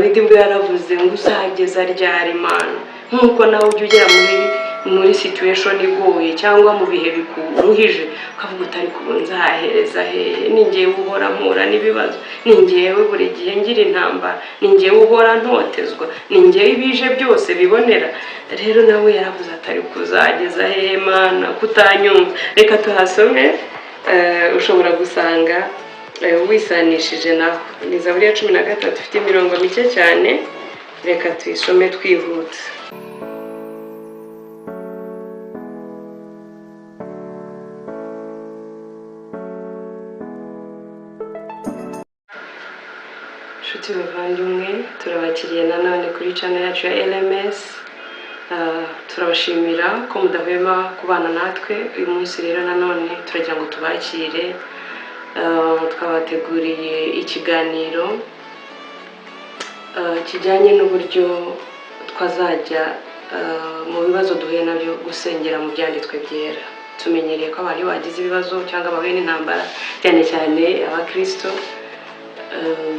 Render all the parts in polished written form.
Dawidi bwo yaravuze ngo: "Uzageza ryari, Mana?" Nk'uko nawe ujya ugera muri situation igoye cyangwa mu bihe bikuruhije, ukavuga utari ubu nzahereza hehe? Ni ngewe uhora mpura n'ibibazo, ni ngewe buri gihe ngira intambara, ni ngewe uhora ntotezwa, ni ngewe ibije byose bibonera. Rero nawe yaravuze atari kuzageza hehe, Mana, kutanyumva? Reka tuhasome, ushobora gusanga wisanishije naho. Ni Zaburi ya 13, ifite imirongo mike cyane. Reka tuyisome twihuta. Inshuti bavandimwe, turabakiriye nanone kuri channel yacu ya LMS. Turabashimira ko mudahwema kubana natwe. Uyu munsi rero nanone turagira ngo tubakire. Twabateguriye ikiganiro kijyanye n'uburyo twazajya mu bibazo duhuye nabyo gusengera mu byanditswe byera. Tumenyereye ko abantu iyo bagize ibibazo cyangwa bahuye n'intambara, cyane cyane abakirisito,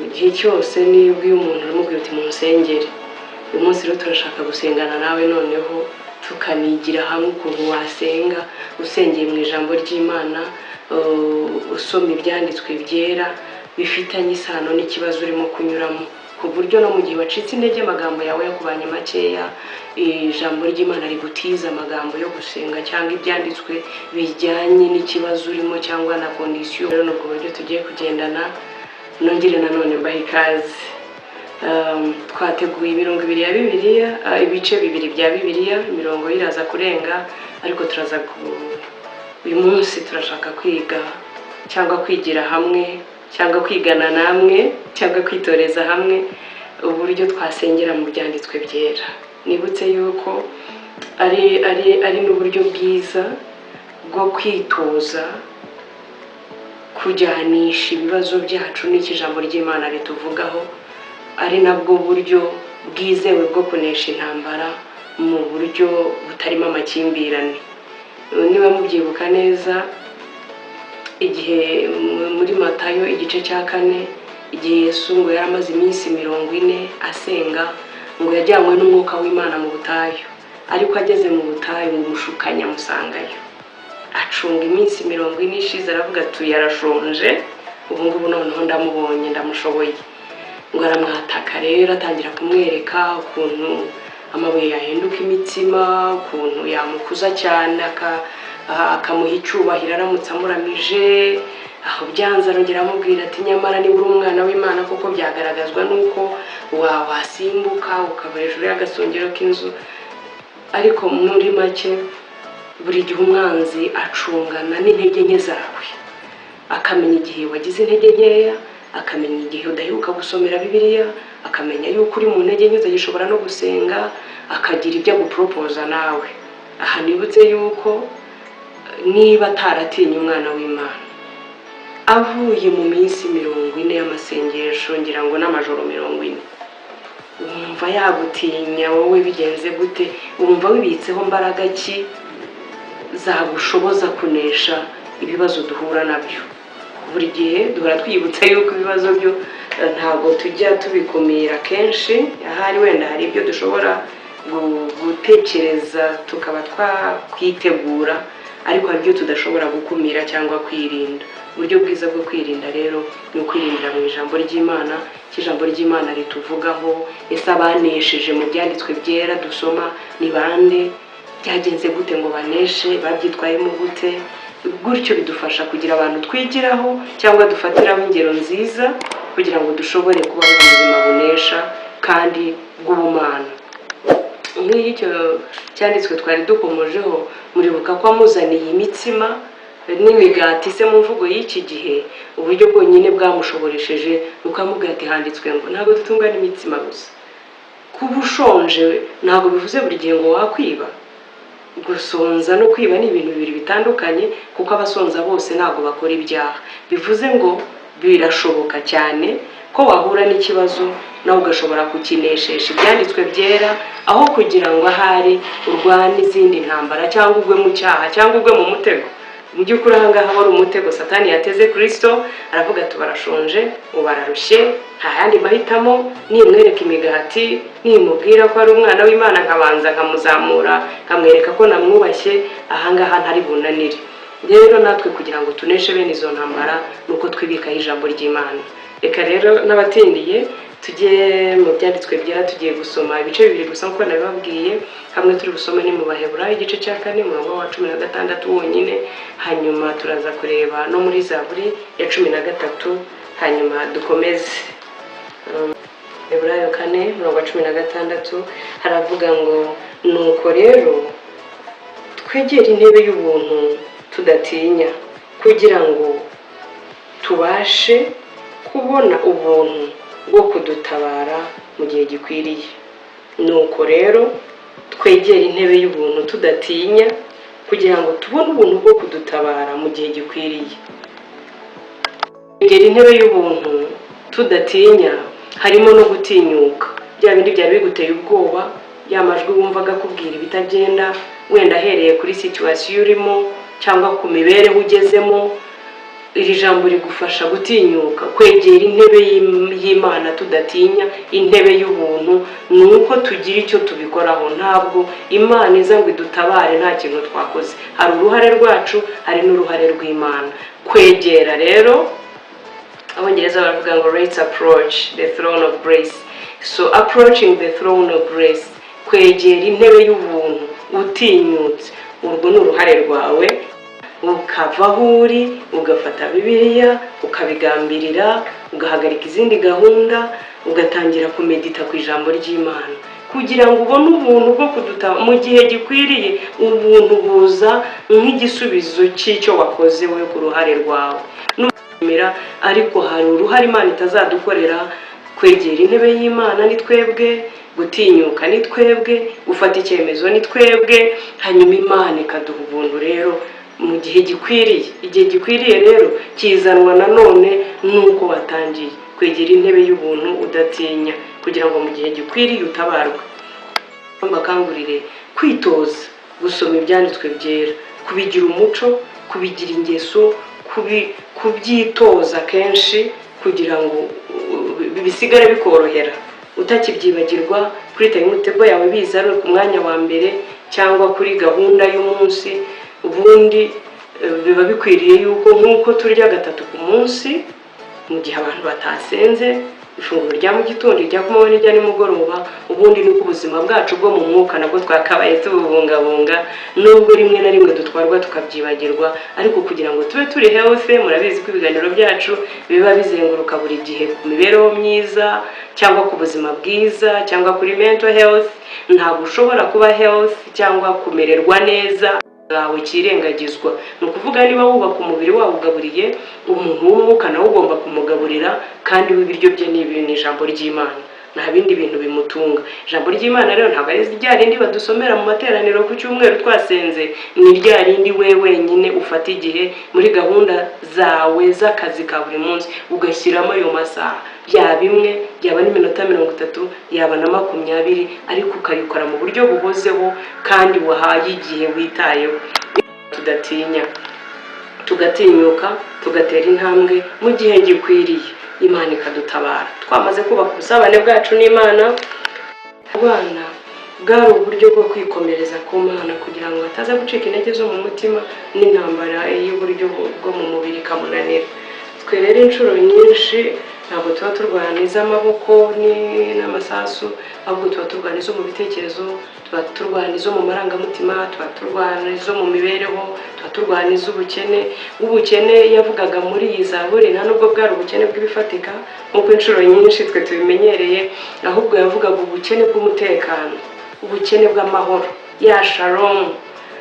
igihe cyose niba iyo umuntu uramubwira uti: "Munsengere." Uyu munsi rero turashaka gusengana nawe, noneho tukanigira hamwe ukuntu wasenga usengeye mu ijambo ry'Imana, usoma ibyanditswe byera bifitanye isano n'ikibazo urimo kunyuramo, ku buryo no mu gihe wacitse intege, amagambo yawe yakubanye makeya, ijambo ry'Imana rigutiza amagambo yo gusenga cyangwa ibyanditswe bijyanye n'ikibazo urimo cyangwa na condition. Rero ni ubwo buryo tugiye kugendana. Nongere nanone mbahe ikaze. Twateguye imirongo ibiri ya Bibiliya, ibice bibiri bya Bibiliya. Imirongo iraza kurenga, ariko turaza uyu munsi turashaka kwiga cyangwa kwigira hamwe cyangwa kwigana namwe cyangwa kwitoreza hamwe uburyo twasengera mu byanditswe byera. Nibutse yuko ari n'uburyo bwiza bwo kwitoza kujyanisha ibibazo byacu n'icyo ijambo ry'Imana rituvugaho, ari nabwo buryo bwizewe bwo kunesha intambara mu buryo butarimo amakimbirane. Niba mubyibuka neza, igihe muri Matayo igice cya 4, igihe Yesu ngo yari amaze iminsi 40 asenga, ngo yajyanywe n'Umwuka w'Imana mu butayu. Ariko ageze mu butayu, ngo umushukanyi amusangayo. Acunga iminsi 40 ishize, aravuga ati: "Yarashonje, ubu ngubu noneho ndamubonye, ndamushoboye." Ngo aramwataka rero, atangira kumwereka ukuntu amabuye yahinduka imitsima, ukuntu yamukuza cyane, akamuha icyubahiro aramutse amuramije. Aho byanze, arongera amubwira ati: "Nyamara niba uri umwana w'Imana kuko byagaragazwa n'uko wasimbuka ukava hejuru y'agasongero k'inzu." Ariko muri make, buri gihe umwanzi acungana n'intege nke zawe, akamenya igihe wagize intege nkeya, akamenya igihe udaheruka gusomera Bibiliya, akamenya yuko uri mu ntege nke utagishobora no gusenga, akagira ibyo aguporopoza nawe. Aha nibutse yuko niba ataratinya umwana w'Imana avuye mu minsi 40 y'amasengesho, ngira ngo n'amajoro 40, wumva yagutinya wowe bigenze gute? Wumva wibitseho mbaraga ki zagushoboza kunesha ibibazo duhura nabyo buri gihe? Duhora twiyibutsa yuko ibibazo byo ntabwo tujya tubikumira kenshi. Ahari wenda hari ibyo dushobora gutekereza tukaba twakwitegura, ariko hari ibyo tudashobora gukumira cyangwa kwirinda. Uburyo bwiza bwo kwirinda rero ni ukwirindira mu ijambo ry'Imana, icyo ijambo ry'Imana rituvugaho. Ese abanesheje mu byanditswe byera dusoma ni bande? Byagenze gute ngo baneshe? Babyitwayemo gute? Gutyo bidufasha kugira abantu twigiraho cyangwa dufatiraho ingero nziza kugira ngo dushobore kubaho ubuzima bunesha kandi bw'ubumana. Nk'iyo icyo cyanditswe twari dukomojeho, muribuka ko amuzaniye imitsima n'imigati se, mu mvugo y'iki gihe, uburyo bwonyine bwamushoboresheje ni uko amubwira ati: "Handitswe ngo ntabwo dutungwa n'imitsima gusa." Kuba ushonje ntabwo bivuze buri gihe ngo wakwiba. Gusonza no kwiba ni ibintu bibiri bitandukanye, kuko abasonza bose ntabwo bakora ibyaha. Bivuze ngo birashoboka cyane ko wahura n'ikibazo nawe ugashobora kukineshesha ibyanditswe byera, aho kugira ngo ahari urwane izindi ntambara cyangwa ugwe mu cyaha cyangwa ugwe mu mutego. Mu by'ukuri aha ngaha wari umutego Satani yateze Kristo, aravuga ati barashonje, bararushye, nta yandi mahitamo, nimwereka imigati, nimubwira ko ari umwana w'Imana, nkabanza nkamuzamura, nkamwereka ko namwubashye, aha ngaha ntari bunanire. Rero natwe kugira ngo tuneshe bene izo ntambara ni uko twibikaho ijambo ry'Imana. Reka rero n'abatindiye tujye mu byanditswe byera. Tugiye gusoma ibice bibiri gusa nk'uko nabibabwiye. Hamwe turi busome ni mu Baheburayo igice cya 4, umurongo wa 16 wonyine, hanyuma turaza kureba no muri Zaburi ya 13, hanyuma dukomeze. Heburayo 4, umurongo wa 16 haravuga ngo: "Nuko rero twegere intebe y'ubuntu tudatinya, kugira ngo tubashe kubona ubuntu bwo kudutabara mu gihe gikwiriye." Nuko rero twegere intebe y'ubuntu tudatinya, kugira ngo tubone ubuntu bwo kudutabara mu gihe gikwiriye. Kwegera intebe y'ubuntu tudatinya harimo no gutinyuka bya bindi byari biguteye ubwoba, ya majwi wumvaga akubwira ibitagenda, wenda ahereye kuri situation urimo cyangwa ku mibereho ugezemo. Iri jambo rigufasha gutinyuka kwegera intebe y'Imana tudatinya. Intebe y'ubuntu ni uko tugira icyo tubikoraho. Ntabwo Imana iza ngo idutabare nta kintu twakoze. Hari uruhare rwacu, hari n'uruhare rw'Imana. Kwegera rero, Abongereza baravuga ngo "Let's approach the throne of grace." So approaching the throne of grace, kwegera intebe y'ubuntu utinyutse, urwo ni uruhare rwawe, ukava aho uri, ugafata Bibiliya, ukabigambirira, ugahagarika izindi gahunda, ugatangira kumedita ku ijambo ry'Imana kugira ngo ubone ubuntu bwo kudutabara mu gihe gikwiriye. Ubuntu buza nk'igisubizo cy'icyo wakoze wowe ku ruhare rwawe. Ariko hari uruhare Imana itazadukorera. Kwegera intebe y'Imana ni twebwe, gutinyuka ni twebwe, gufata icyemezo ni twebwe, hanyuma Imana ikaduha ubuntu rero mu gihe gikwiriye. Igihe gikwiriye rero kizanwa nanone n'uko watangiye kwegera intebe y'ubuntu udatinya, kugira ngo mu gihe gikwiriye utabarwe. Mbakangurire kwitoza gusoma ibyanditswe byera, kubigira umuco, kubigira ingeso, kubyitoza kenshi kugira ngo bisigare bikorohera, utakibyibagirwa. Kuri timetable yawe biza ari ku mwanya wa mbere cyangwa kuri gahunda y'umunsi. Ubundi biba bikwiriye yuko nk'uko turya gatatu ku munsi mu gihe abantu batasenze, ifunguro rya mu gitondo, irya ku manywa n'irya nimugoroba, ubundi ni uko ubuzima bwacu bwo mu mwuka nabwo twakabaye tububungabunga, nubwo rimwe na rimwe dutwarwa tukabyibagirwa. Ariko kugira ngo tube turi healthy, murabizi ko ibiganiro byacu biba bizenguruka buri gihe ku mibereho myiza cyangwa ku buzima bwiza cyangwa kuri mental health. Ntabwo ushobora kuba health cyangwa kumererwa neza bwawe kirengagizwa. Ni ukuvuga, niba wubaka umubiri wawe ugaburiye umuntu w'umwuka, nawe ugomba kumugaburira, kandi w'ibiryo bye ni ibi, ni ijambo ry'Imana, nta bindi bintu bimutunga. Ijambo ry'Imana rero ntabwo ari rya rindi badusomera mu materaniro ku cyumweru twasenze, ni rya rindi we wenyine ufata igihe muri gahunda zawe z'akazi ka buri munsi, ugashyiramo ayo masaha, byaba imwe, byaba n'iminota 30, yaba na 20, ariko ukabikora mu buryo buhozeho kandi wahaye igihe, witayeho. Tudatinya, tugatinyuka, tugatera intambwe mu gihe gikwiriye, Imana ikadutabara twamaze kubaka ubusabane bwacu n'Imana. Abana bwari uburyo bwo kwikomereza ku Mana kugira ngo ataza gucika intege zo mu mutima n'intambara y'uburyo bwo mu mubiri ikamunanira. Twe rero inshuro nyinshi ntabwo tuba turwana iz'amaboko n'amasasu, ahubwo tuba turwana izo mu bitekerezo, tuba turwana izo mu marangamutima, tuba turwana izo mu mibereho, tuba turwana iz'ubukene. Ubukene yavugaga muri iyi zaburi nta nubwo bwari ubukene bw'ibifatika nk'uko inshuro nyinshi twe tubimenyereye, ahubwo yavugaga ubukene bw'umutekano, ubukene bw'amahoro ya shalom.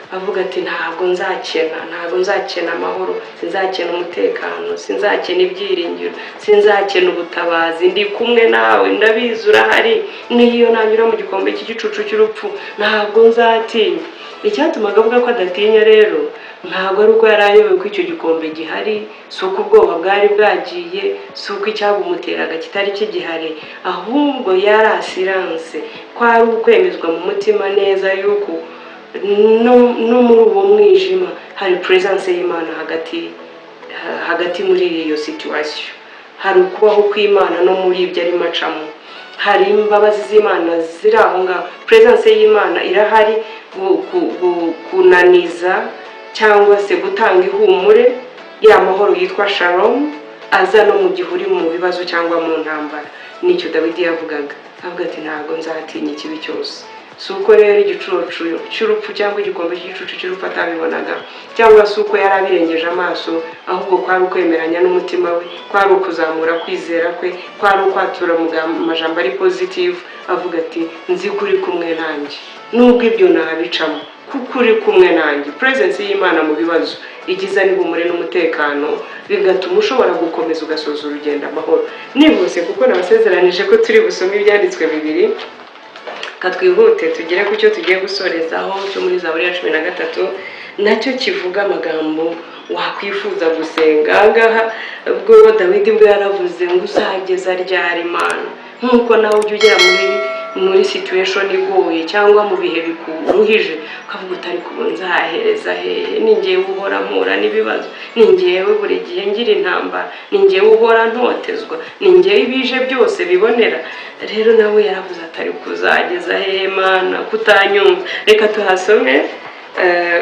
Avuga ati: "Ntabwo nzakena, ntabwo nzakena amahoro, sinzakena umutekano, sinzakena ibyiringiro, sinzakena ubutabazi. Ndi kumwe nawe, ndabizi urahari. N'iyo nanyura mu gikombe cy'igicucu cy'urupfu, ntabwo nzatinya." Icyatumaga avuga ko adatinya rero ntabwo ari uko yari ayobewe ko icyo gikombe gihari, si uko ubwoba bwari bwagiye, si uko icyabumuteraga kitari kigihari, ahubwo yari assurance ko ari ukwemezwa mu mutima neza yuko No muri uwo mwijima hari presence y'Imana hagati hagati muri iyo situation. Hari ukubaho kw'Imana no muri ibyo arimo acamo, hari imbabazi z'Imana ziri aho ngaho. Presence y'Imana irahari kunaniza cyangwa se gutanga ihumure, ya mahoro yitwa shalom, aza no mu gihe uri mu bibazo cyangwa mu ntambara. Nicyo Dawidi yavugaga, avuga ati: "Ntabwo nzatinya ikibi cyose." Si uko rero igicucu cy'urupfu cyangwa igikombe cy'igicucu cy'urupfu atabibonaga, cyangwa se uko yari abirengeje amaso, ahubwo kwari ukwemeranya n'umutima we, kwari ukuzamura kwizera kwe, kwari ukwatura mu majambo ari positive, avuga ati: "Nzi ko uri kumwe nanjye nubwo ibyo nabicamo, kuko uri kumwe nanjye." Presence y'Imana mu bibazo igiza n'ihumure n'umutekano, bigatuma ushobora gukomeza ugasoza urugendo amahoro. Nihuse kuko nabasezeranije ko turi busome ibyanditswe bibiri. Katwihute tugere ku cyo tugiye gusorezaho cyo muri Zaburi ya 13, nacyo kivuga amagambo wakwifuza gusenga. Ahangaha ubwo Dawidi bwo yaravuze ngo: "Uzageza ryari, Imana?" Nk'uko nawe ujya ugera muri situation igoye cyangwa mu bihe bikuruhije, ukavuga utari ubu nzahereza hehe? Ni ngewe uhora mpura n'ibibazo, ni ngewe buri gihe ngira intambara, ni ngewe uhora ntotezwa, ni ngewe ibije byose bibonera. Rero nawe yaravuze atari kuzageza hehe, Mana, kutanyumva? Reka tuhasome,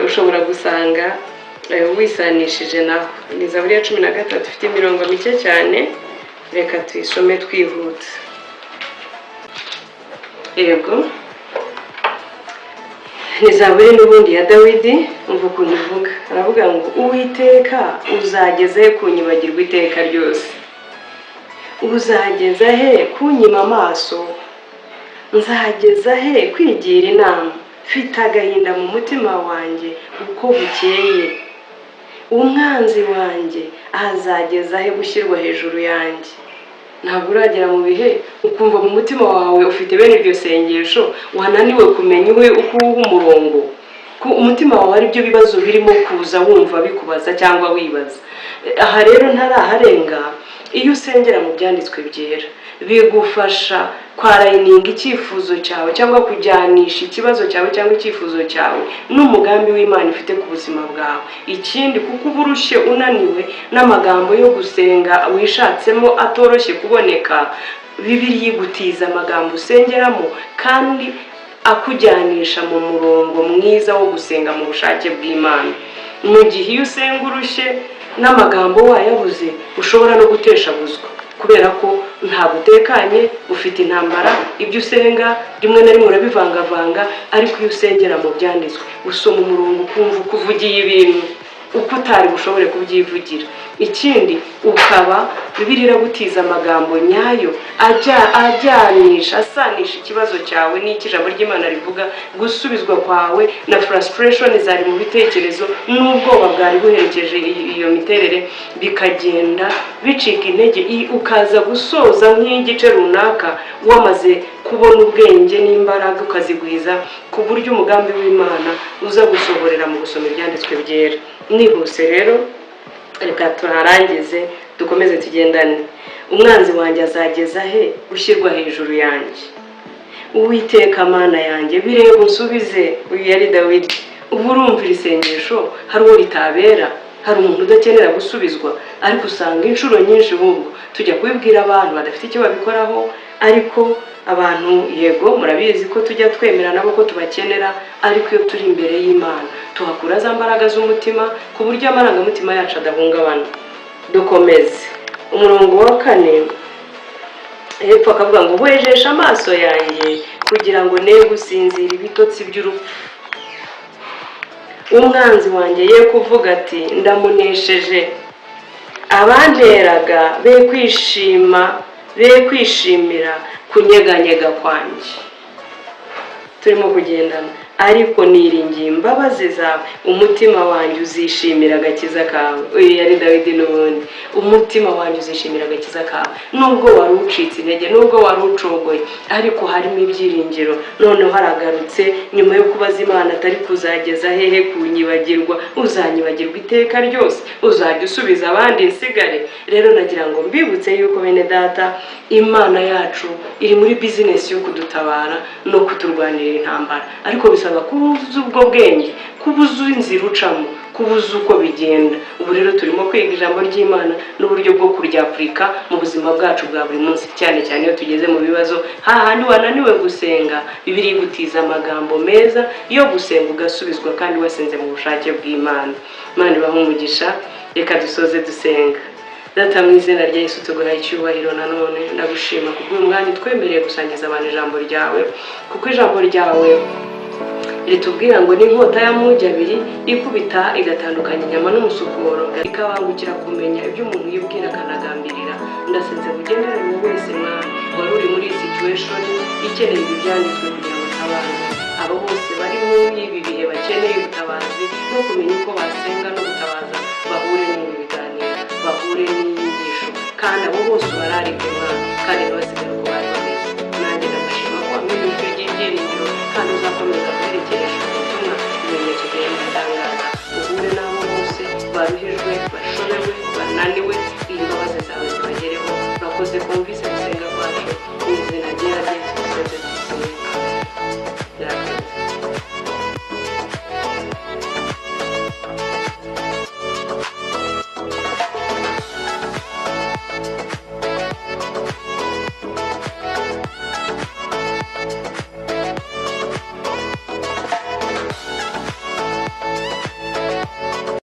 ushobora gusanga wisanishije naho. Ni Zaburi ya 13, ifite imirongo mike cyane. Reka tuyisome twihuta. Yego, ni Zaburi n'ubundi ya Dawidi. Umva ukuntu ivuga, aravuga ngo: "Uwiteka, uzageza he kunyibagirwa iteka ryose? Uzageza he kunyima amaso? Nzageza he kwigira inama, mfite agahinda mu mutima wanjye uko bukeye? Umwanzi wanjye azageza he gushyirwa hejuru yanjye?" Ntabwo uragera mu bihe ukumva mu mutima wawe ufite bene iryo sengesho, wananiwe kumenya iwe uko uwuha umurongo, ko umutima wawe ari byo bibazo birimo kuza, wumva bikubaza cyangwa wibaza? Aha rero ntaraharenga. Iyo usengera mu byanditswe byera, bigufasha kwaligninga icyifuzo cyawe cyangwa kujyanisha ikibazo cyawe cyangwa icyifuzo cyawe n'umugambi w'Imana ifite ku buzima bwawe. Ikindi, kuko uba urushye, unaniwe, n'amagambo yo gusenga wishatsemo atoroshye kuboneka, Bibiliya igutiza amagambo usengeramo kandi akujyanisha mu murongo mwiza wo gusenga mu bushake bw'Imana. Mu gihe iyo usenga urushye n'amagambo wayabuze, ushobora no guteshabuzwa kubera ko ntabwo utekanye, ufite intambara, ibyo usenga rimwe na rimwe urabivangavanga. Ariko iyo usengera mu byanditswe, usoma umurongo ukumva uko uvugiye ibintu uko utari bushobore kubyivugira. Ikindi, ukaba Bibiliya iragutiza amagambo nyayo ajyanisha, asanisha ikibazo cyawe n'icyo ijambo ry'Imana rivuga, gusubizwa kwawe na frustration zari mu bitekerezo n'ubwoba bwari buherekeje iyo miterere bikagenda bicika intege, ukaza gusoza nk'igice runaka wamaze kubona ubwenge n'imbaraga, ukazigwiza ku buryo umugambi w'Imana uza gusohorera mu gusoma ibyanditswe byera. Nihuse rero, reka tuharangize, dukomeze tugendane. "Umwanzi wanjye azageza he gushyirwa hejuru yanjye? Uwiteka Mana yanjye, bireba unsubize." Uyu yari Dawidi. Ubu urumva iri sengesho hari uwo ritabera? Hari umuntu udakenera gusubizwa? Ariko usanga inshuro nyinshi ahubwo tujya kubibwira abantu badafite icyo babikoraho. Ariko abantu, yego, murabizi ko tujya twemera nabo ko tubakenera, ariko iyo turi imbere y'Imana tuhakura za mbaraga z'umutima ku buryo amarangamutima yacu adahungabana. Dukomeze umurongo wa 4 hepfo, akavuga ngo: "Hwejeshe amaso yanjye kugira ngo ne gusinzira ibitotsi by'urupfu, umwanzi wanjye ye kuvuga ati: 'Ndamunesheje,' abanteraga be kwishima, be kwishimira kunyeganyega kwanjye." Turimo kugendana. "Ariko niringiye imbabazi zawe, umutima wanjye uzishimira agakiza kawe." Uyu yari Dawidi n'ubundi. "Umutima wanjye uzishimira agakiza kawe." Nubwo wari ucitse intege, nubwo wari ucogoye, ariko harimo ibyiringiro. Noneho haragarutse nyuma yo kubaza Imana atari kuzageza hehe kunyibagirwa? Uzanyibagirwa iteka ryose? Uzajya usubiza abandi nsigare? Rero nagira ngo mbibutse yuko, bene data, Imana yacu iri muri business yo kudutabara no kuturwanirira intambara, ariko bisaba. bisaba kuba uzi ubwo bwenge, kuba uzi inzira ucamo, kuba uzi uko bigenda. Ubu rero turimo kwiga ijambo ry'Imana n'uburyo bwo kuryapurika mu buzima bwacu bwa buri munsi, cyane cyane iyo tugeze mu bibazo, hahandi wananiwe gusenga. Bibiliya igutiza amagambo meza yo gusenga ugasubizwa, kandi wasenze mu bushake bw'Imana. Imana ibahe umugisha. Reka dusoze dusenga. Data, mu izina rya Yesu, tuguhaye icyubahiro nanone. Ndagushima kubw'uyu mwanya utwemereye gusangiza abantu ijambo ryawe, kuko ijambo ryawe ritubwira ngo n'inkota y'amugi abiri ikubita igatandukanya inyama n'umusokoro, ikabangukira kumenya ibyo umuntu yibwira akanagambirira. Ndasenze bugenderere buri wese, Mwami, wari uri muri iyi situation ikeneye ibi byanditswe kugira ngo atabarwe. Abo bose bari muri ibi bihe bakeneye ubutabazi no kumenya uko basenga no gutabaza, bahure n'ibi biganiro, bahure n'inyigisho, kandi abo bose ubararike, Mwami, kandi ntibasigare uko bari bameze. Nanjye ndagushima ko wamenye ijwi ry'ibyiringiro, kandi uzakomeza guherekeresha ubutumwa ibimenyetso byawe bitangaza. Uhure n'abo bose baruhijwe, bashobewe, bananiwe.